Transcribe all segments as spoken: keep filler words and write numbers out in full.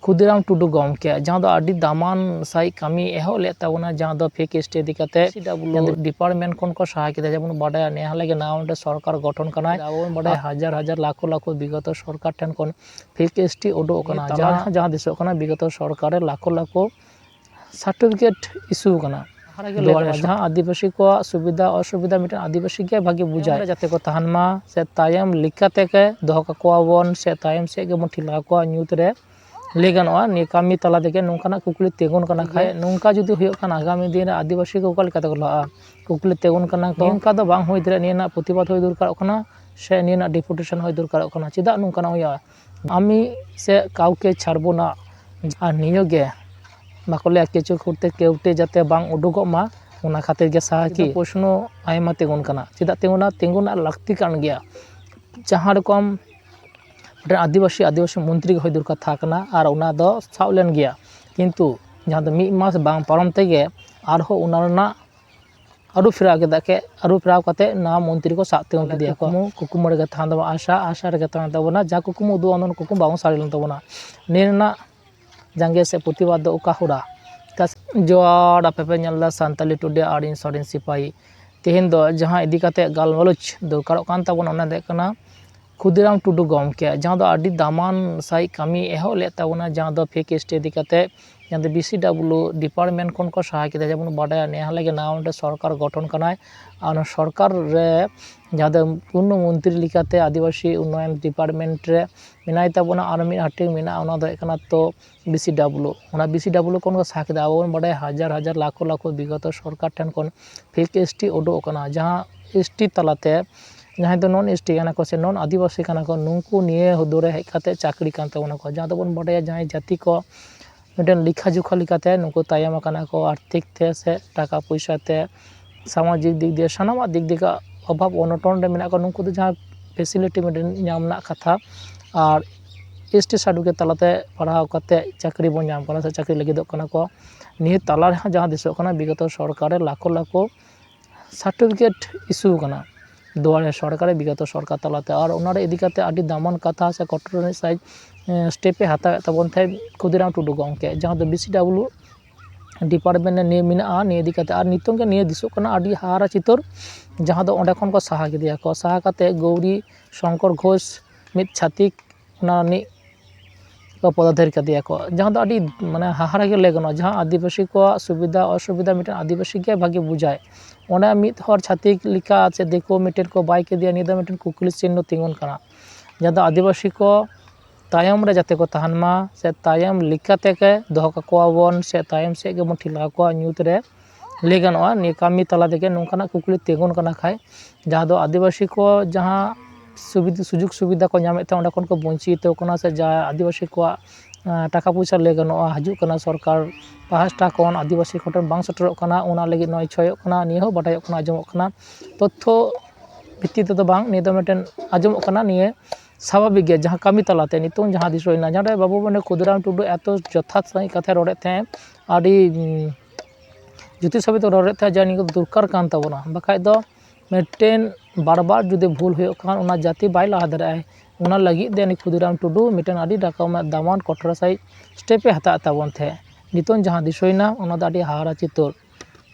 ᱠᱷᱩᱫᱤᱨᱟᱢ ᱴᱩᱰᱩ ᱜᱚᱢᱠᱮ, ᱡᱟᱦᱟᱸ ᱫᱚ ᱟᱹᱰᱤ ᱫᱟᱢᱟᱱ ᱥᱟᱹᱦᱤᱡ ᱠᱟᱹᱢᱤ ᱮᱦᱚᱵ ᱞᱮᱫ ᱛᱟᱵᱚᱱᱟ, ᱡᱟᱦᱟᱸ ᱫᱚ ᱯᱷᱮᱠ ᱮᱥ ᱴᱤ ᱤᱫᱤ ᱠᱟᱛᱮ ᱰᱤᱯᱟᱨᱴᱢᱮᱱᱴ ᱠᱷᱚᱱ ᱠᱚ ᱥᱟᱦᱟ ᱠᱮᱫᱟ᱾ ᱡᱮᱢᱚᱱ ᱵᱟᱰᱟᱭᱟ, ᱱᱮ ᱦᱟᱞᱮ ᱜᱮ ᱱᱟᱣᱟ ᱢᱤᱫᱴᱮᱱ ᱥᱚᱨᱠᱟᱨ ᱜᱚᱴᱷᱚᱱ ᱠᱟᱱᱟ᱾ ᱟᱵᱚ ᱵᱚᱱ ᱵᱟᱰᱟᱭᱟ, ᱦᱟᱡᱟᱨ ᱦᱟᱡᱟᱨ ᱞᱟᱠᱷᱚ ᱞᱟᱠᱷᱚ ᱵᱤᱜᱚᱛᱚ ᱥᱚᱨᱠᱟᱨ ᱴᱷᱮᱱ ᱠᱷᱚᱱ ᱯᱷᱮᱠ ᱮᱥ ᱴᱤ ᱩᱰᱩᱠ ᱟᱠᱟᱱᱟ, ᱡᱟᱦᱟᱸ ᱡᱟᱦᱟᱸ ᱫᱤᱥᱚᱜ ᱠᱟᱱᱟ ᱵᱤᱜᱚᱛᱚ ᱥᱚᱨᱠᱟᱨ ᱨᱮ ᱞᱟᱠᱷᱚ ᱞᱟᱠᱷᱚ ᱥᱟᱨᱴᱤᱯᱷᱤᱠᱮᱴ ᱤᱥᱩ ᱟᱠᱟᱱᱟ᱾ ᱡᱟᱦᱟᱸ ᱟᱹᱫᱤᱵᱟᱹᱥᱤ ᱠᱚᱣᱟᱜ ᱥᱩᱵᱤᱫᱷᱟ ᱚᱥᱩᱵᱤᱫᱷᱟ ᱢᱤᱫᱴᱮᱱ ᱟᱹᱫᱤᱵᱟᱹᱥᱤ ᱜᱮ ᱵᱷᱟᱜᱮ ᱵᱩᱡᱟᱭ, ᱡᱟᱛᱮ ᱠᱚ ᱛᱟᱦᱮᱱ ᱢᱟ, ᱥᱮ ᱛᱟᱭᱚᱢ ᱞᱮᱠᱟ ᱛᱮᱜᱮ ᱫᱚᱦᱚ ᱠᱟᱠᱚᱣᱟ ᱵᱚᱱ, ᱥᱮ ᱛᱟᱭᱚᱢ ᱥᱮᱫ ᱜᱮᱵᱚᱱ ᱴᱷᱮᱞᱟᱣ ᱠᱚᱣᱟ ᱧᱩᱛ ᱨᱮ, ᱞᱟᱹᱭ ᱜᱟᱱᱚᱜᱼᱟ᱾ ᱱᱤᱭᱟᱹ ᱠᱟᱹᱢᱤ ᱛᱟᱞᱟ ᱛᱮᱜᱮ ᱱᱚᱝᱠᱟᱱᱟᱜ ᱠᱩᱠᱞᱤ ᱛᱤᱸᱜᱩᱱ ᱠᱟᱱᱟ ᱠᱷᱟᱡ, ᱱᱚᱝᱠᱟ ᱡᱩᱫᱤ ᱦᱩᱭᱩᱜ ᱠᱷᱟᱱ, ᱟᱜᱟᱢᱤ ᱫᱤᱱ ᱨᱮ ᱟᱹᱫᱤᱵᱟᱹᱥᱤ ᱠᱚ ᱚᱠᱟ ᱞᱮᱠᱟ ᱛᱮᱠᱚ ᱞᱟᱦᱟᱜᱼᱟ? ᱠᱩᱠᱞᱤ ᱛᱤᱸᱜᱩᱱ ᱠᱟᱱᱟ᱾ ᱱᱚᱝᱠᱟ ᱫᱚ ᱵᱟᱝ ᱦᱩᱭ ᱫᱟᱲᱮᱭᱟᱜᱼᱟ᱾ ᱱᱤᱭᱟᱹ ᱨᱮᱱᱟᱜ ᱯᱨᱚᱛᱤᱵᱟᱫ ᱦᱩᱭ ᱫᱚᱨᱠᱟᱨᱚᱜ ᱠᱟᱱᱟ, ᱥᱮ ᱱᱤᱭᱟᱹ ᱨᱮᱱᱟᱜ ᱰᱮᱯᱩᱴᱮᱥᱚᱱ ᱦᱩᱭ ᱫᱚᱨᱠᱟᱨᱚᱜ ᱠᱟᱱᱟ᱾ ᱪᱮᱫᱟᱜ ᱱᱚᱝᱠᱟᱱᱟᱜ ᱦᱩᱭᱩᱜᱼᱟ? ᱟᱢᱤ ᱥᱮ ᱠᱟᱹᱣᱠᱮ ᱪᱷᱟᱲᱵᱚ ᱱᱟ, ᱟᱨ ᱱᱤᱭᱟᱹ ᱜᱮ ᱵᱟᱠᱚ ᱞᱟᱹᱭᱟ, ᱠᱮᱪᱩ ᱠᱷᱩᱨᱛᱮ ᱠᱮᱣᱴᱮ ᱡᱟᱛᱮ ᱵᱟᱝ ᱩᱰᱩᱠᱚᱜ ᱢᱟ, ᱚᱱᱟ ᱠᱷᱟᱹᱛᱤᱨ ᱜᱮ ᱥᱟᱦᱟ ᱠᱤ ᱯᱨᱚᱥᱱᱚ ᱟᱭᱢᱟ ᱛᱤᱸᱜᱩᱱ ᱠᱟᱱᱟ᱾ ᱪᱮᱫᱟᱜ ᱛᱤᱸᱜᱩᱱᱟ? ᱛᱤᱸᱜᱩ ᱨᱮᱱᱟᱜ ᱞᱟᱹᱠᱛᱤ ᱠᱟᱱ ᱜᱮᱭᱟ᱾ ᱡᱟᱦᱟᱸ ᱨᱚᱠᱚᱢ ᱢᱤᱫᱴᱮᱱ ᱟᱹᱫᱤᱵᱟᱹᱥᱤ, ᱟᱹᱫᱤᱵᱟᱹᱥᱤ ᱢᱚᱱᱛᱨᱤ ᱜᱮ ᱦᱩᱭ ᱫᱚᱨᱠᱟᱨ ᱛᱟᱦᱮᱸ ᱠᱟᱱᱟ, ᱟᱨ ᱚᱱᱟ ᱫᱚ ᱥᱟᱵ ᱞᱮᱱ ᱜᱮᱭᱟ, ᱠᱤᱱᱛᱩ ᱡᱟᱦᱟᱸ ᱫᱚ ᱢᱤᱫ ᱢᱟᱥ ᱵᱟᱝ ᱯᱟᱨᱚᱢ ᱛᱮᱜᱮ ᱟᱨᱦᱚᱸ ᱚᱱᱟ ᱨᱮᱱᱟᱜ ᱟᱹᱨᱩ ᱯᱷᱮᱨᱟᱣ ᱠᱮᱫᱟ ᱠᱮ, ᱟᱹᱨᱩ ᱯᱷᱮᱨᱟᱣ ᱠᱟᱛᱮ ᱱᱟᱣᱟ ᱢᱚᱱᱛᱨᱤ ᱠᱚ ᱥᱟᱵ ᱛᱤᱸᱜᱩ ᱠᱮᱫᱮᱭᱟ ᱠᱚ᱾ ᱠᱩᱠᱢᱩ, ᱠᱩᱠᱢᱩ ᱨᱮᱜᱮ ᱛᱟᱦᱮᱱ ᱛᱟᱵᱚᱱᱟ, ᱟᱥᱟ, ᱟᱥᱟ ᱨᱮᱜᱮ ᱛᱟᱦᱮᱱ ᱛᱟᱵᱚᱱᱟ, ᱡᱟ ᱠᱩᱠᱢᱩ ᱩᱫᱩᱜ ᱟᱢ, ᱚᱱᱟ ᱠᱩᱠᱢᱩ ᱵᱟᱵᱚᱱ ᱥᱟᱹᱨᱤ ᱞᱮᱱ ᱛᱟᱵᱚᱱᱟ᱾ ᱱᱤᱭᱟᱹ ᱨᱮᱱᱟᱜ ᱡᱟᱸᱜᱮ ᱥᱮ ᱯᱨᱚᱛᱤᱵᱟᱫ ᱫᱚ ᱚᱠᱟ ᱦᱚᱨᱟ? ᱡᱚᱦᱟᱨ, ᱟᱯᱮ ᱯᱮ ᱧᱮᱞ ᱮᱫᱟ ᱥᱟᱱᱛᱟᱞᱤ ᱴᱩᱰᱮ ᱟᱨ ᱤᱧ ᱥᱚᱨᱮᱱ ᱥᱤᱯᱟᱦᱤ᱾ ᱛᱮᱦᱮᱧ ᱫᱚ ᱡᱟᱦᱟᱸ ᱤᱫᱤ ᱠᱟᱛᱮ ᱜᱟᱞᱢᱟᱞᱚᱪ ᱫᱚᱨᱠᱟᱨᱚᱜ ᱠᱟᱱ ᱛᱟᱵᱚᱱᱟ, ᱚᱱᱟ ᱫᱚ ᱦᱩᱭᱩᱜ ᱠᱟᱱᱟ ᱠᱷᱩᱫᱤᱨᱟᱢ ᱴᱩᱰᱩ ᱜᱚᱢᱠᱮ, ᱡᱟᱦᱟᱸ ᱫᱚ ᱟᱹᱰᱤ ᱫᱟᱢᱟᱱ ᱥᱟᱹᱦᱤᱡ ᱠᱟᱹᱢᱤ ᱮᱦᱚᱵ ᱞᱮᱫ ᱛᱟᱵᱚᱱᱟ, ᱡᱟᱦᱟᱸ ᱫᱚ ᱯᱷᱮᱠ ᱮᱥ ᱴᱤ ᱤᱫᱤ ᱠᱟᱛᱮ, ᱡᱟᱦᱟᱸ ᱫᱚ ᱵᱤ ᱥᱤ ᱰᱟᱵᱞᱤᱭᱩ ᱰᱤᱯᱟᱨᱴᱢᱮᱱᱴ ᱠᱷᱚᱱ ᱠᱚ ᱥᱟᱦᱟ ᱠᱮᱫᱟ᱾ ᱡᱮᱢᱚᱱ ᱵᱟᱰᱟᱭᱟ, ᱱᱮ ᱦᱟᱞᱮ ᱜᱮ ᱱᱟᱣᱟ ᱢᱤᱫᱴᱮᱱ ᱥᱚᱨᱠᱟᱨ ᱜᱚᱴᱷᱚᱱ ᱠᱟᱱᱟᱭ, ᱟᱨ ᱚᱱᱟ ᱥᱚᱨᱠᱟᱨ ᱨᱮ ᱡᱟᱦᱟᱸ ᱫᱚ ᱯᱩᱨᱱᱚ ᱢᱚᱱᱛᱨᱤ ᱞᱮᱠᱟᱛᱮ ᱟᱹᱫᱤᱵᱟᱹᱥᱤ ᱩᱱᱱᱚᱭᱚᱱ ᱰᱤᱯᱟᱨᱴᱢᱮᱱᱴ ᱨᱮ ᱢᱮᱱᱟᱭ ᱛᱟᱵᱚᱱᱟ, ᱟᱨ ᱢᱤᱫ ᱦᱟᱹᱴᱤᱧ ᱢᱮᱱᱟᱜᱼᱟ, ᱚᱱᱟ ᱫᱚ ᱦᱩᱭᱩᱜ ᱠᱟᱱᱟ ᱛᱚ ᱵᱤ ᱥᱤ ᱰᱟᱵᱞᱤᱭᱩ᱾ ᱚᱱᱟ ᱵᱤ ᱥᱤ ᱰᱟᱵᱞᱤᱭᱩ ᱠᱷᱚᱱ ᱠᱚ ᱥᱟᱦᱟ ᱠᱮᱫᱟ᱾ ᱟᱵᱚ ᱵᱚᱱ ᱵᱟᱰᱟᱭᱟ, ᱦᱟᱡᱟᱨ ᱦᱟᱡᱟᱨ ᱞᱟᱠᱷᱚ ᱞᱟᱠᱷᱚ ᱵᱤᱜᱚᱛᱚ ᱥᱚᱨᱠᱟᱨ ᱴᱷᱮᱱ ᱠᱷᱚᱱ ᱯᱷᱮᱠ ᱮᱥ ᱴᱤ ᱩᱰᱩᱠ ᱟᱠᱟᱱᱟ, ᱡᱟᱦᱟᱸ ᱮᱥ ᱴᱤ ᱛᱟᱞᱟᱛᱮ ᱡᱟᱦᱟᱸᱭ ᱫᱚ ᱱᱚᱱ ᱮᱥ ᱴᱤ ᱠᱟᱱᱟ ᱠᱚ ᱥᱮ ᱱᱚᱱ ᱟᱹᱫᱤᱵᱟᱹᱥᱤ ᱠᱟᱱᱟ ᱠᱚ, ᱱᱩᱠᱩ ᱱᱤᱭᱟᱹ ᱦᱩᱫᱟᱹ ᱨᱮ ᱦᱮᱡ ᱠᱟᱛᱮ ᱪᱟᱹᱠᱨᱤ ᱠᱟᱱ ᱛᱟᱵᱚᱱᱟ ᱠᱚ᱾ ᱡᱟᱦᱟᱸ ᱫᱚᱵᱚᱱ ᱵᱟᱰᱟᱭᱟ, ᱡᱟᱦᱟᱸᱭ ᱡᱟᱹᱛᱤ ᱠᱚ ᱢᱤᱫᱴᱮᱱ ᱞᱮᱠᱷᱟ ᱡᱚᱠᱷᱟ ᱞᱮᱠᱟᱛᱮ ᱱᱩᱠᱩ ᱛᱟᱭᱚᱢ ᱟᱠᱟᱱᱟ ᱠᱚ, ᱟᱨᱛᱷᱤᱠ ᱛᱮ ᱥᱮ ᱴᱟᱠᱟ ᱯᱚᱭᱥᱟ ᱛᱮ, ᱥᱟᱢᱟᱡᱤᱠ ᱫᱤᱠ ᱫᱤᱭᱮ, ᱥᱟᱱᱟᱢᱟᱜ ᱫᱤᱠ ᱫᱤᱭᱮ ᱚᱵᱷᱟᱵ ᱚᱱᱚᱴᱚᱱ ᱨᱮ ᱢᱮᱱᱟᱜ ᱠᱚᱣᱟ᱾ ᱱᱩᱠᱩ ᱫᱚ ᱡᱟᱦᱟᱸ ᱯᱷᱮᱥᱤᱞᱤᱴᱤ ᱢᱤᱫᱴᱮᱱ ᱧᱟᱢ ᱨᱮᱱᱟᱜ ᱠᱟᱛᱷᱟ, ᱟᱨ ᱮᱥ ᱴᱤ ᱥᱟᱨᱴᱤᱯᱷᱤᱠᱮᱴ ᱛᱟᱞᱟᱛᱮ ᱯᱟᱲᱦᱟᱣ ᱠᱟᱛᱮ ᱪᱟᱹᱠᱨᱤ ᱵᱚᱱ ᱧᱟᱢ ᱠᱟᱱᱟ ᱥᱮ ᱪᱟᱹᱠᱨᱤ ᱞᱟᱹᱜᱤᱫᱚᱜ ᱠᱟᱱᱟ ᱠᱚ᱾ ᱱᱤᱭᱟᱹ ᱛᱟᱞᱟ ᱨᱮᱦᱚᱸ ᱡᱟᱦᱟᱸ ᱫᱤᱥᱟᱹᱜ ᱠᱟᱱᱟ, ᱵᱤᱜᱚᱛᱚ ᱥᱚᱨᱠᱟᱨ ᱨᱮ ᱞᱟᱠᱷᱚ ᱞᱟᱠᱷᱚ ᱥᱟᱨᱴᱤᱯᱷᱤᱠᱮᱴ ᱤᱥᱩ ᱠᱟᱱᱟ ᱫᱩᱣᱟᱨᱮ ᱥᱚᱨᱠᱟᱨ, ᱵᱤᱜᱚᱛᱚ ᱥᱚᱨᱠᱟᱨ ᱛᱟᱞᱟᱛᱮ᱾ ᱟᱨ ᱚᱱᱟ ᱨᱮ ᱤᱫᱤ ᱠᱟᱛᱮ ᱟᱹᱰᱤ ᱫᱟᱢᱟᱱ ᱠᱟᱛᱷᱟ ᱥᱮ ᱠᱚᱴᱚᱨ ᱨᱤᱱᱤᱡ ᱥᱟᱭᱤᱡ ᱥᱴᱮᱯ ᱮ ᱦᱟᱛᱟᱣᱮᱫ ᱛᱟᱵᱚᱱ ᱛᱟᱦᱮᱸᱫ ᱠᱷᱩᱫᱤᱨᱟᱢ ᱴᱩᱰᱩ ᱜᱚᱢᱠᱮ, ᱡᱟᱦᱟᱸ ᱫᱚ ᱵᱤ ᱥᱤ ᱰᱟᱵᱞᱤᱭᱩ ᱰᱤᱯᱟᱨᱴᱢᱮᱱᱴ ᱨᱮ ᱱᱤᱭᱟᱹ ᱢᱮᱱᱟᱜᱼᱟ᱾ ᱱᱤᱭᱟᱹ ᱤᱫᱤ ᱠᱟᱛᱮ ᱟᱨ ᱱᱤᱛᱚᱝ ᱜᱮ ᱱᱤᱭᱟᱹ ᱫᱤᱥᱚᱜ ᱠᱟᱱᱟ ᱟᱹᱰᱤ ᱦᱟᱦᱟᱲᱟ ᱪᱤᱛᱟᱹᱨ, ᱡᱟᱦᱟᱸ ᱫᱚ ᱚᱸᱰᱮ ᱠᱷᱚᱱ ᱠᱚ ᱥᱟᱦᱟ ᱠᱮᱫᱮᱭᱟ ᱠᱚ᱾ ᱥᱟᱦᱟ ᱠᱟᱛᱮ ᱜᱳᱣᱨᱤ ᱥᱚᱝᱠᱚᱨ ᱜᱷᱳᱥ, ᱢᱤᱫ ᱪᱷᱟᱹᱛᱤᱠ, ᱚᱱᱟ ᱨᱤᱱᱤᱡ ᱠᱚ ᱯᱚᱫᱟᱫᱷᱟᱨᱤ ᱠᱟᱫᱮᱭᱟ ᱠᱚ, ᱡᱟᱦᱟᱸ ᱫᱚ ᱟᱹᱰᱤ ᱢᱟᱱᱮ ᱦᱟᱦᱟᱲᱟ ᱜᱮ ᱞᱟᱹᱭ ᱜᱟᱱᱚᱜᱼᱟ᱾ ᱡᱟᱦᱟᱸ ᱟᱹᱫᱤᱵᱟᱹᱥᱤ ᱠᱚᱣᱟᱜ ᱥᱩᱵᱤᱫᱷᱟ ᱚᱥᱩᱵᱤᱫᱷᱟ ᱢᱤᱫᱴᱮᱱ ᱟᱹᱫᱤᱵᱟᱹᱥᱤ ᱜᱮ ᱵᱷᱟᱜᱮ ᱵᱩᱡᱟᱭ᱾ ᱚᱸᱰᱮ ᱢᱤᱫ ᱦᱚᱲ ᱪᱷᱟᱹᱛᱤᱠ ᱞᱮᱠᱟ ᱥᱮ ᱫᱤᱠᱩ ᱢᱤᱫᱴᱮᱱ ᱠᱚ ᱵᱟᱭ ᱠᱮᱫᱮᱭᱟ, ᱱᱤᱭᱟᱹ ᱫᱚ ᱢᱤᱫᱴᱮᱱ ᱠᱩᱠᱞᱤ ᱪᱤᱱᱦᱚ ᱛᱤᱸᱜᱩᱱ ᱠᱟᱱᱟ᱾ ᱡᱟᱦᱟᱸ ᱫᱚ ᱟᱹᱫᱤᱵᱟᱹᱥᱤ ᱠᱚ ᱛᱟᱭᱚᱢ ᱨᱮ ᱡᱟᱛᱮ ᱠᱚ ᱛᱟᱦᱮᱱ ᱢᱟ, ᱥᱮ ᱛᱟᱭᱚᱢ ᱞᱮᱠᱟ ᱛᱮᱜᱮ ᱫᱚᱦᱚ ᱠᱟᱠᱚᱣᱟ ᱵᱚᱱ, ᱥᱮ ᱛᱟᱭᱚᱢ ᱥᱮᱫ ᱜᱮᱵᱚᱱ ᱴᱷᱮᱞᱟᱣ ᱠᱚᱣᱟ ᱧᱩᱛ ᱨᱮ, ᱞᱟᱹᱭ ᱜᱟᱱᱚᱜᱼᱟ᱾ ᱱᱤᱭᱟᱹ ᱠᱟᱹᱢᱤ ᱛᱟᱞᱟ ᱛᱮᱜᱮ ᱱᱚᱝᱠᱟᱱᱟᱜ ᱠᱩᱠᱞᱤ ᱛᱤᱸᱜᱩᱱ ᱠᱟᱱᱟ ᱠᱷᱟᱡ, ᱡᱟᱦᱟᱸ ᱫᱚ ᱟᱹᱫᱤᱵᱟᱹᱥᱤ ᱠᱚ ᱡᱟᱦᱟᱸ ᱥᱩᱵᱤᱫᱷᱟ, ᱥᱩᱡᱳᱜᱽ ᱥᱩᱵᱤᱫᱷᱟ ᱠᱚ ᱧᱟᱢᱮᱫ ᱛᱟᱦᱮᱸᱫ, ᱚᱸᱰᱮ ᱠᱷᱚᱱ ᱠᱚ ᱵᱚᱧᱪᱤᱛᱚ ᱠᱟᱱᱟ, ᱥᱮ ᱡᱟ ᱟᱹᱫᱤᱵᱟᱹᱥᱤ ᱠᱚᱣᱟᱜ, ᱟᱸ, ᱴᱟᱠᱟ ᱯᱚᱭᱥᱟ ᱞᱟᱹᱭ ᱜᱟᱱᱚᱜᱼᱟ, ᱦᱤᱡᱩᱜ ᱠᱟᱱᱟ ᱥᱚᱨᱠᱟᱨ ᱯᱟᱦᱴᱟ ᱠᱷᱚᱱ, ᱟᱹᱫᱤᱵᱟᱹᱥᱤ ᱠᱚᱴᱷᱮᱱ ᱵᱟᱝ ᱥᱮᱴᱮᱨᱚᱜ ᱠᱟᱱᱟ, ᱚᱱᱟ ᱞᱟᱹᱜᱤᱫ ᱱᱚᱜᱼᱚᱭ ᱪᱷᱚᱭᱚᱜ ᱠᱟᱱᱟ᱾ ᱱᱤᱭᱟᱹ ᱦᱚᱸ ᱵᱟᱰᱟᱭᱚᱜ ᱠᱟᱱᱟ, ᱟᱸᱡᱚᱢᱚᱜ ᱠᱟᱱᱟ᱾ ᱛᱚᱛᱛᱷᱚ ᱵᱷᱤᱛᱛᱤ ᱛᱮᱫᱚ ᱵᱟᱝ, ᱱᱤᱭᱟᱹ ᱫᱚ ᱢᱤᱫᱴᱮᱱ ᱟᱸᱡᱚᱢᱚᱜ ᱠᱟᱱᱟ᱾ ᱱᱤᱭᱟᱹ ᱥᱟᱵᱷᱟᱵᱤᱠ ᱜᱮ, ᱡᱟᱦᱟᱸ ᱠᱟᱹᱢᱤ ᱛᱟᱞᱟᱛᱮ ᱱᱤᱛᱚᱝ ᱡᱟᱦᱟᱸ ᱫᱤᱥᱟᱹᱭᱮᱱᱟ, ᱡᱟᱦᱟᱸᱨᱮ ᱵᱟᱹᱵᱩ ᱢᱟᱹᱱᱤ ᱠᱷᱩᱫᱤᱨᱟᱢ ᱴᱩᱰᱩ ᱮᱛᱚ ᱡᱚᱛᱷᱟᱛ ᱥᱟᱺᱦᱤᱡ ᱠᱟᱛᱷᱟᱭ ᱨᱚᱲᱮᱫ ᱛᱟᱦᱮᱸᱫ, ᱟᱹᱰᱤ, ᱩᱸ, ᱡᱩᱠᱛᱤ ᱥᱟᱵᱤᱛ ᱨᱚᱲᱮᱫ ᱛᱟᱦᱮᱸᱫ, ᱡᱮ ᱱᱤᱭᱟᱹ ᱠᱚ ᱫᱚᱨᱠᱟᱨ ᱠᱟᱱ ᱛᱟᱵᱚᱱᱟ, ᱵᱟᱠᱷᱟᱡ ᱫᱚ ᱢᱤᱫᱴᱮᱱ ᱵᱟᱨ ᱵᱟᱨ ᱡᱩᱫᱤ ᱵᱷᱩᱞ ᱦᱩᱭᱩᱜ ᱠᱷᱟᱱ, ᱚᱱᱟ ᱡᱟᱹᱛᱤ ᱵᱟᱭ ᱞᱟᱦᱟ ᱫᱟᱲᱮᱭᱟᱜᱼᱟᱭ᱾ ᱚᱱᱟ ᱞᱟᱹᱜᱤᱫ ᱛᱮ ᱩᱱᱤ ᱠᱷᱩᱫᱤᱨᱟᱢ ᱴᱩᱰᱩ ᱢᱤᱫᱴᱮᱱ ᱟᱹᱰᱤ ᱨᱚᱠᱚᱢᱟᱜ ᱫᱟᱢᱟᱱ ᱠᱚᱴᱨᱟ ᱥᱟᱺᱦᱤᱡ ᱥᱴᱮᱯ ᱮ ᱦᱟᱛᱟᱣᱮᱫ ᱛᱟᱵᱚᱱ ᱛᱟᱦᱮᱸᱫ᱾ ᱱᱤᱛᱚᱝ ᱡᱟᱦᱟᱸ ᱫᱤᱥᱟᱹᱭᱮᱱᱟ, ᱚᱱᱟ ᱫᱚ ᱟᱹᱰᱤ ᱦᱟᱦᱟᱲᱟ ᱪᱤᱛᱟᱹᱨ᱾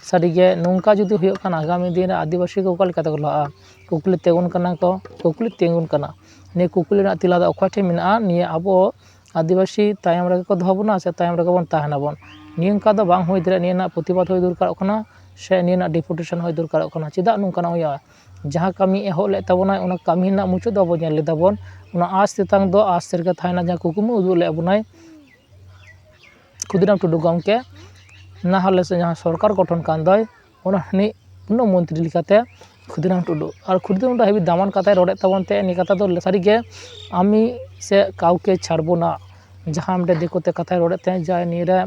ᱥᱟᱹᱨᱤᱜᱮ ᱱᱚᱝᱠᱟ ᱡᱩᱫᱤ ᱦᱩᱭᱩᱜ ᱠᱷᱟᱱ, ᱟᱜᱟᱢᱤ ᱫᱤᱱ ᱨᱮ ᱟᱹᱫᱤᱵᱟᱹᱥᱤ ᱠᱚ ᱚᱠᱟ ᱞᱮᱠᱟ ᱛᱮᱠᱚ ᱞᱟᱦᱟᱜᱼᱟ? ᱠᱩᱠᱞᱤ ᱛᱤᱸᱜᱩᱱ ᱠᱟᱱᱟ ᱠᱚ, ᱠᱩᱠᱞᱤ ᱛᱤᱸᱜᱩᱱ ᱠᱟᱱᱟ᱾ ᱱᱤᱭᱟᱹ ᱠᱩᱠᱞᱤ ᱨᱮᱱᱟᱜ ᱛᱮᱞᱟ ᱫᱚ ᱚᱠᱚᱭ ᱴᱷᱮᱱ ᱢᱮᱱᱟᱜᱼᱟ? ᱱᱤᱭᱟᱹ ᱟᱵᱚ ᱟᱹᱫᱤᱵᱟᱹᱥᱤ ᱛᱟᱭᱚᱢ ᱨᱮᱜᱮ ᱠᱚ ᱫᱚᱦᱚ ᱵᱚᱱᱟ ᱥᱮ ᱛᱟᱭᱚᱢ ᱨᱮᱜᱮ ᱵᱚᱱ ᱛᱟᱦᱮᱱᱟᱵᱚᱱ? ᱱᱤᱭᱟᱹ ᱚᱱᱠᱟ ᱫᱚ ᱵᱟᱝ ᱦᱩᱭ ᱫᱟᱲᱮᱭᱟᱜᱼᱟ᱾ ᱱᱤᱭᱟᱹ ᱨᱮᱱᱟᱜ ᱯᱨᱚᱛᱤᱵᱟᱫ ᱦᱩᱭ ᱫᱚᱨᱠᱟᱨᱚᱜ ᱠᱟᱱᱟ, ᱥᱮ ᱱᱤᱭᱟᱹ ᱨᱮᱱᱟᱜ ᱰᱮᱯᱩᱴᱮᱥᱚᱱ ᱦᱩᱭ ᱫᱚᱨᱠᱟᱨᱚᱜ ᱠᱟᱱᱟ᱾ ᱪᱮᱫᱟᱜ ᱱᱚᱝᱠᱟᱱᱟᱜ ᱦᱩᱭᱩᱜᱼᱟ? ᱡᱟᱦᱟᱸ ᱠᱟᱹᱢᱤ ᱮᱦᱚᱵ ᱞᱮᱫ ᱛᱟᱵᱚᱱᱟᱭ, ᱚᱱᱟ ᱠᱟᱹᱢᱤ ᱨᱮᱱᱟᱜ ᱢᱩᱪᱟᱹᱫ ᱫᱚ ᱵᱟᱵᱚ ᱧᱮᱞ ᱞᱮᱫᱟ ᱵᱚᱱ᱾ ᱚᱱᱟ ᱟᱸᱥ ᱛᱮᱛᱟᱝ ᱫᱚ ᱟᱸᱥ ᱨᱮᱜᱮ ᱛᱟᱦᱮᱱᱟ, ᱡᱟᱦᱟᱸ ᱠᱩᱠᱢᱩ ᱩᱫᱩᱜ ᱞᱮᱫ ᱵᱚᱱᱟᱭ ᱠᱷᱩᱫᱤᱨᱟᱢ ᱴᱩᱰᱩ ᱜᱚᱢᱠᱮ, ᱱᱟᱦᱟᱞᱮ ᱥᱮ ᱡᱟᱦᱟᱸ ᱥᱚᱨᱠᱟᱨ ᱜᱚᱴᱷᱚᱱ ᱠᱟᱱ ᱫᱚᱭ, ᱚᱱᱟ ᱨᱤᱱᱤᱡ ᱯᱩᱨᱱᱚ ᱢᱚᱱᱛᱨᱤ ᱞᱮᱠᱟᱛᱮ ᱠᱷᱩᱫᱤᱨᱟᱢ ᱴᱩᱰᱩ᱾ ᱟᱨ ᱠᱷᱩᱫᱤᱨᱟᱢ ᱴᱩᱰᱩ ᱦᱟᱹᱵᱤᱡ ᱫᱟᱢᱟᱱ ᱠᱟᱛᱷᱟᱭ ᱨᱚᱲᱮᱫ ᱛᱟᱵᱚᱱ ᱛᱮ, ᱱᱤᱭᱟᱹ ᱠᱟᱛᱷᱟ ᱫᱚ ᱥᱟᱹᱨᱤᱜᱮ ᱟᱢᱤ ᱥᱮ ᱠᱟᱣᱠᱮ ᱪᱷᱟᱲᱵᱚ ᱱᱟ, ᱡᱟᱦᱟᱸ ᱢᱤᱫᱴᱮᱱ ᱫᱤᱠᱩ ᱛᱮ ᱠᱟᱛᱷᱟᱭ ᱨᱚᱲᱮᱫ ᱛᱟᱦᱮᱸᱫ, ᱡᱮ ᱱᱤᱭᱟᱹ ᱨᱮ,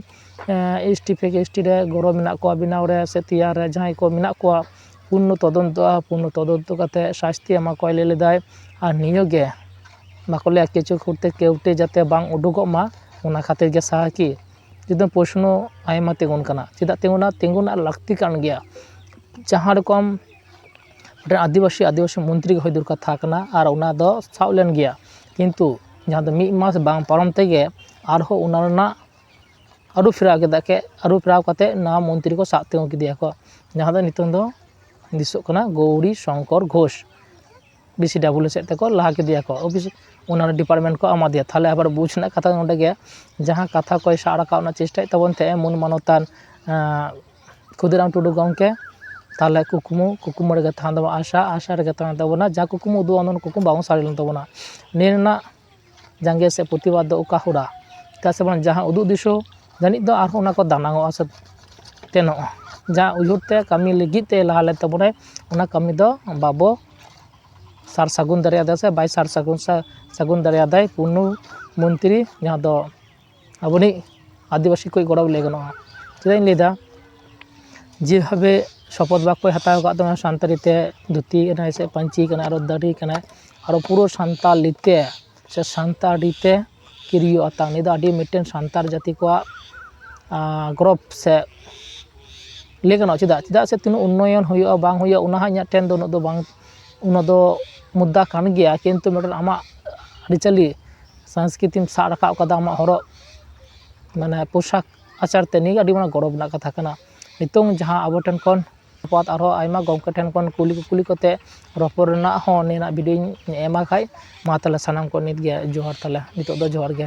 ᱮᱸ, S T fake S T ᱨᱮ ᱜᱚᱲᱚ ᱢᱮᱱᱟᱜ ᱠᱚᱣᱟ ᱵᱮᱱᱟᱣ ᱨᱮ ᱥᱮ ᱛᱮᱭᱟᱨ ᱨᱮ, ᱡᱟᱦᱟᱸᱭ ᱠᱚ ᱢᱮᱱᱟᱜ ᱠᱚᱣᱟ, ᱯᱩᱨᱱᱚ ᱛᱚᱫᱚᱱᱛᱚᱜᱼᱟ᱾ ᱯᱩᱨᱱᱚ ᱛᱚᱫᱚᱱᱛᱚ ᱠᱟᱛᱮ ᱥᱟᱥᱛᱤ ᱮᱢᱟ ᱠᱚᱣᱟᱭ ᱞᱟᱹᱭ ᱞᱮᱫᱟᱭ᱾ ᱟᱨ ᱱᱤᱭᱟᱹ ᱜᱮ ᱵᱟᱠᱚ ᱞᱟᱹᱭᱟ, ᱠᱤᱪᱩ ᱠᱷᱩᱸᱴ ᱛᱮ ᱠᱮᱣᱴᱮ ᱡᱟᱛᱮ ᱵᱟᱝ ᱩᱰᱩᱠᱚᱜ ᱢᱟ, ᱚᱱᱟ ᱠᱷᱟᱹᱛᱤᱨ ᱜᱮ ᱥᱟᱦᱟ ᱠᱤ? ᱡᱩᱫᱤ ᱯᱨᱚᱥᱱᱚ ᱟᱭᱢᱟ ᱛᱤᱸᱜᱩᱱ ᱠᱟᱱᱟ, ᱪᱮᱫᱟᱜ ᱛᱤᱸᱜᱩᱱᱟ? ᱛᱤᱸᱜᱩ ᱨᱮᱱᱟᱜ ᱞᱟᱹᱠᱛᱤ ᱠᱟᱱ ᱜᱮᱭᱟ᱾ ᱡᱟᱦᱟᱸ ᱨᱚᱠᱚᱢ ᱢᱤᱫᱴᱮᱱ ᱟᱹᱫᱤᱵᱟᱹᱥᱤ, ᱟᱹᱫᱤᱵᱟᱹᱥᱤ ᱢᱚᱱᱛᱨᱤ ᱜᱮ ᱦᱩᱭ ᱫᱚᱨᱠᱟᱨ ᱛᱟᱦᱮᱸ ᱠᱟᱱᱟ, ᱟᱨ ᱚᱱᱟ ᱫᱚ ᱥᱟᱵ ᱞᱮᱱ ᱜᱮᱭᱟ, ᱠᱤᱱᱛᱩ ᱡᱟᱦᱟᱸ ᱫᱚ ᱢᱤᱫ ᱢᱟᱥ ᱵᱟᱝ ᱯᱟᱨᱚᱢ ᱛᱮᱜᱮ ᱟᱨᱦᱚᱸ ᱚᱱᱟ ᱨᱮᱱᱟᱜ ᱟᱹᱨᱩ ᱯᱷᱮᱨᱟᱣ ᱠᱮᱫᱟ ᱠᱮ ᱟᱹᱨᱩ ᱯᱷᱮᱨᱟᱣ ᱠᱟᱛᱮ ᱱᱟᱣᱟ ᱢᱚᱱᱛᱨᱤ ᱠᱚ ᱥᱟᱵ ᱛᱤᱸᱜᱩ ᱠᱮᱫᱮᱭᱟ ᱠᱚ, ᱡᱟᱦᱟᱸ ᱫᱚ ᱱᱤᱛᱚᱝ ᱫᱚ ᱫᱤᱥᱚᱜ ᱠᱟᱱᱟ ᱜᱳᱣᱨᱤ ᱥᱚᱝᱠᱚᱨ ᱜᱷᱳᱥ᱾ ᱰᱤ ᱥᱤ ᱰᱟᱵᱞᱤᱭᱩ ᱥᱮᱫ ᱛᱮᱠᱚ ᱞᱟᱦᱟ ᱠᱮᱫᱮᱭᱟ ᱠᱚ, ᱚᱯᱷᱤᱥ ᱚᱱᱟ ᱰᱤᱯᱟᱨᱴᱢᱮᱱᱴ ᱠᱚ ᱮᱢᱟ ᱫᱮᱭᱟ᱾ ᱛᱟᱦᱚᱞᱮ ᱟᱵᱟᱨ ᱵᱩᱡᱽ ᱨᱮᱱᱟᱜ ᱠᱟᱛᱷᱟ ᱱᱚᱰᱮ ᱜᱮ, ᱡᱟᱦᱟᱸ ᱠᱟᱛᱷᱟ ᱠᱚᱭ ᱥᱟᱵ ᱨᱟᱠᱟᱵ ᱨᱮᱱᱟᱜ ᱪᱮᱥᱴᱟᱭᱮᱫ ᱛᱟᱵᱚᱱ ᱛᱟᱦᱮᱸᱫ ᱢᱩᱞ ᱢᱟᱱᱚᱛᱟᱱ ᱠᱷᱩᱫᱤᱨᱟᱢ ᱴᱩᱰᱩ ᱜᱚᱢᱠᱮ, ᱛᱟᱦᱚᱞᱮ ᱠᱩᱠᱢᱩ ᱠᱩᱠᱢᱩ ᱨᱮᱜᱮ ᱛᱟᱦᱮᱱ ᱛᱟᱵᱚᱱᱟ, ᱟᱥᱟ ᱟᱥᱟ ᱨᱮᱜᱮ ᱛᱟᱦᱮᱱ ᱛᱟᱵᱚᱱᱟ, ᱡᱟ ᱠᱩᱠᱢᱩ ᱩᱫᱩᱜ ᱟᱱ ᱠᱩᱠᱢᱩ ᱵᱟᱵᱚᱱ ᱥᱟᱹᱨᱤ ᱞᱮᱱ ᱛᱟᱵᱚᱱᱟ᱾ ᱱᱤᱭᱟᱹ ᱨᱮᱱᱟᱜ ᱡᱟᱸᱜᱮ ᱥᱮ ᱯᱨᱚᱛᱤᱵᱟᱫᱽ ᱫᱚ ᱚᱠᱟ ᱦᱚᱨᱟ? ᱪᱮᱫᱟᱜ ᱥᱮ ᱵᱟᱝ, ᱡᱟᱦᱟᱸ ᱩᱫᱩᱜ ᱫᱤᱥᱟᱹ ᱡᱟᱹᱱᱤᱡ ᱫᱚ ᱟᱨᱦᱚᱸ ᱚᱱᱟ ᱠᱚ ᱫᱟᱱᱟᱝᱚᱜᱼᱟ ᱥᱮ ᱛᱮᱱᱚᱜᱼᱟ᱾ ᱡᱟᱦᱟᱸ ᱩᱭᱦᱟᱹᱨ ᱛᱮ ᱠᱟᱹᱢᱤ ᱞᱟᱹᱜᱤᱫ ᱛᱮ ᱞᱟᱦᱟ ᱞᱮᱱ ᱛᱟᱵᱚᱱᱟᱭ, ᱚᱱᱟ ᱠᱟᱹᱢᱤ ᱫᱚ ᱵᱟᱵᱚ ᱥᱟᱨ ᱥᱟᱹᱜᱩᱱ ᱫᱟᱲᱮᱭᱟᱫᱟ ᱥᱮ ᱵᱟᱭ ᱥᱟᱨ ᱥᱟᱹᱜᱩᱱ ᱥᱟᱹᱜᱩᱱ ᱫᱟᱲᱮᱭᱟᱫᱟᱭ ᱯᱩᱨᱱᱚ ᱢᱚᱱᱛᱨᱤ, ᱡᱟᱦᱟᱸ ᱫᱚ ᱟᱵᱚᱱᱤᱡ ᱟᱹᱫᱤᱵᱟᱹᱥᱤ ᱠᱚ ᱜᱚᱲᱚ ᱞᱟᱹᱭ ᱜᱟᱱᱚᱜᱼᱟ᱾ ᱪᱮᱫᱟᱜ ᱤᱧ ᱞᱟᱹᱭᱫᱟ, ᱡᱮᱵᱷᱟᱵᱮ ᱥᱚᱯᱚᱫ ᱵᱟᱠᱚᱭ ᱦᱟᱛᱟᱣ ᱟᱠᱟᱫ ᱛᱟᱵᱚᱱᱟ ᱥᱟᱱᱛᱟᱲᱤ ᱛᱮ, ᱫᱷᱩᱛᱤ ᱠᱟᱱᱟᱭ ᱥᱮ ᱯᱟᱹᱧᱪᱤ ᱠᱟᱱᱟᱭ, ᱟᱨᱚ ᱫᱟᱲᱤ ᱠᱟᱱᱟᱭ, ᱟᱨᱚ ᱯᱩᱨᱟᱹ ᱥᱟᱱᱛᱟᱲᱤ ᱛᱮ ᱥᱮ ᱥᱟᱱᱛᱟᱲᱤ ᱛᱮ ᱠᱤᱨᱤᱭᱳ ᱟᱛᱟᱝ, ᱱᱤᱭᱟᱹ ᱫᱚ ᱟᱹᱰᱤ ᱢᱤᱫᱴᱮᱱ ᱥᱟᱱᱛᱟᱲ ᱡᱟᱹᱛᱤ ᱠᱚᱣᱟᱜ ᱜᱚᱨᱚᱵᱽ ᱥᱮ ᱞᱟᱹᱭ ᱜᱟᱱᱚᱜᱼᱟ᱾ ᱪᱮᱫᱟᱜ ᱪᱮᱫᱟᱜ ᱥᱮ ᱛᱤᱱᱟᱹᱜ ᱩᱱᱱᱚᱭᱚᱱ ᱦᱩᱭᱩᱜᱼᱟ ᱵᱟᱝ ᱦᱩᱭᱩᱜᱼᱟ, ᱚᱱᱟ ᱦᱚᱸ ᱤᱧᱟᱹᱜ ᱴᱷᱮᱱ ᱫᱚ ᱩᱱᱟᱹᱜ ᱫᱚ ᱵᱟᱝ, ᱩᱱᱟᱹᱜ ᱫᱚ ᱢᱩᱫᱽᱫᱟ ᱠᱟᱱ ᱜᱮᱭᱟ, ᱠᱤᱱᱛᱩ ᱢᱤᱫᱴᱮᱱ ᱟᱢᱟᱜ ᱟᱹᱨᱤᱪᱟᱹᱞᱤ ᱥᱚᱝᱥᱠᱨᱤᱛᱤᱢ ᱥᱟᱵ ᱨᱟᱠᱟᱵ ᱠᱟᱫᱟ, ᱟᱢᱟᱜ ᱦᱚᱨᱚᱜ ᱢᱟᱱᱮ ᱯᱳᱥᱟᱠ ᱟᱪᱟᱨ ᱛᱮ, ᱱᱤᱭᱟᱹ ᱜᱮ ᱟᱹᱰᱤ ᱢᱟᱨᱟᱝ ᱜᱚᱨᱚᱵᱽ ᱨᱮᱱᱟᱜ ᱠᱟᱛᱷᱟ ᱠᱟᱱᱟ᱾ ᱱᱤᱛᱚᱝ ᱡᱟᱦᱟᱸ ᱟᱵᱚ ᱴᱷᱮᱱ ᱠᱷᱚᱱ ᱟᱨᱦᱚᱸ ᱟᱭᱢᱟ ᱜᱚᱢᱠᱮ ᱴᱷᱮᱱ ᱠᱷᱚᱱ ᱠᱩᱞᱤ ᱠᱩᱠᱞᱤ ᱠᱟᱛᱮ ᱨᱚᱯᱚᱲ ᱨᱮᱱᱟᱜ ᱦᱚᱸ ᱱᱤᱭᱟᱹ ᱨᱮᱱᱟᱜ ᱵᱷᱤᱰᱤᱭᱳᱧ ᱮᱢᱟ ᱠᱷᱟᱡ, ᱢᱟ ᱛᱟᱦᱚᱞᱮ ᱥᱟᱱᱟᱢ ᱠᱚ ᱱᱤᱛ ᱜᱮ ᱡᱚᱦᱟᱨ, ᱛᱟᱦᱚᱞᱮ ᱱᱤᱛᱚᱜ ᱫᱚ ᱡᱚᱦᱟᱨ ᱜᱮ᱾